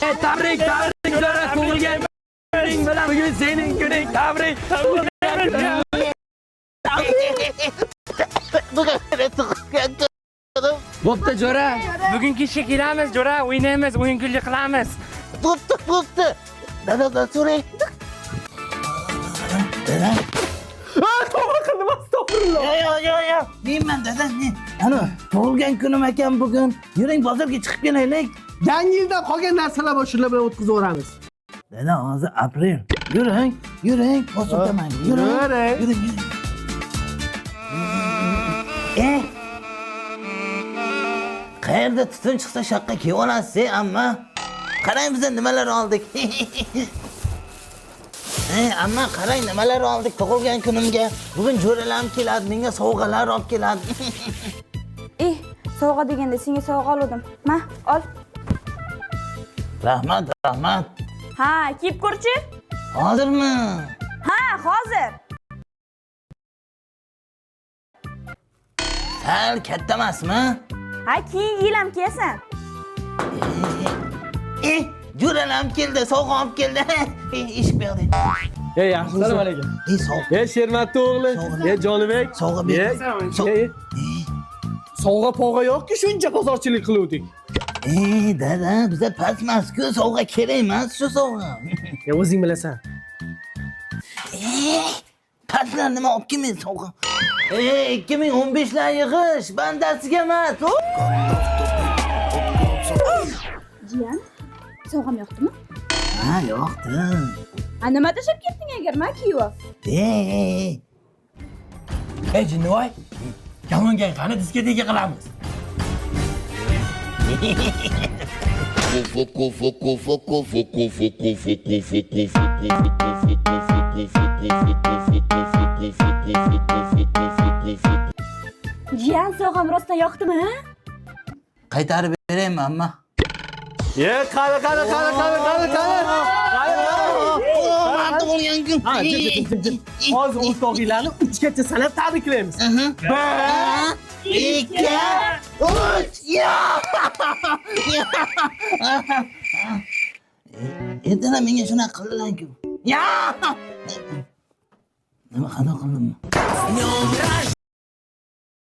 Tabrik, tabrik jo'ra, tug'ilgan kuning bilan, bugun sening kuning, tabrik. Bugun tug'ilgan kunim. Bo'pti jo'ra. Bugun kechga kelamiz, jo'ra, o'ynaymiz, o'yin kulgi qilamiz. Bo'pti, bo'pti. Dadadan so'ray. Dada. Ha, to'g'ri qildim, astag'firulloh. Yo, yo, yo, yo. Menman dada, men. Ana, tug'ilgan kunim ekan bugun. Yuring, bozorga chiqib kelaylik. Yangi yildan qolgan narsalar bor, shular bilan o'tkazaveramiz. Dada, hozir aprel. Yuring, yuring, bosib o'taman. Yuring. Yuring. Yuring, yuring. E? Qayerda tutun chiqsa shaqqa kiyolasiz, amma. Qarang, biza nimalar oldik. E, amma qarang nimalar oldik tug'ilgan kunimga. Bugun jo'ralarim keladi, menga sovg'alar olib keladi. Eh, sovg'a deganda senga sovg'a oldim. Ma, ol. Rahmat, rahmat. Ha, kiyib ko'rchi. Hozirmi? Ha, hozir. Sal katta emasmi? Ha, keyingi yil ham kiyasan. E, jo'ralarim keldi, sovg'a olib keldi. E, eshik bu yoqda. Ey, yaxshimisan? Assalomu alaykum. E, sovg'a. Ey, Shermatli o'g'li. Sovg'a. Ey, Jonibek. Sovg'a ber. Ey, ey. Sovg'a pog'a yo'qki, shuncha bozorchilik qiluvdik. E, dada, biza past emas-ku, sovg'a kerak emas shu sovg'a. E, o'zing bilasan. E, pastlar nima olib kelmaydi sovg'a. E, 2015lar yig'ish, bandasiga emas. O! Jiyan, sovg'am yoqdimi? Ha, yo'qdi. Ha, nima tashlab ketding agar, ma kiyib? E, e, e. Ey jinnivoy. Kamonga qani diskoteka qilamiz. Foco, foco, foco, foco, foco, foco, foco, foco, foco, foco, foco, foco, foco, foco, foco, foco, foco, foco. Jiyan, sovg'am rostdan yoqdimi, ha? Qaytarib beraymi, amma? Ye, qani, qani, qani, qani, qani, qani. Qani, qani. O, man tug'ilgan kun. Ha, jim, jim, jim, jim. Hozir o'rtog'inglarni uchgacha sanab tabriklaymiz. Bir, ikki, uch. Ya! Ertalab menga shunaqa qildilar-ku. Ya! Nima xato qildimmi?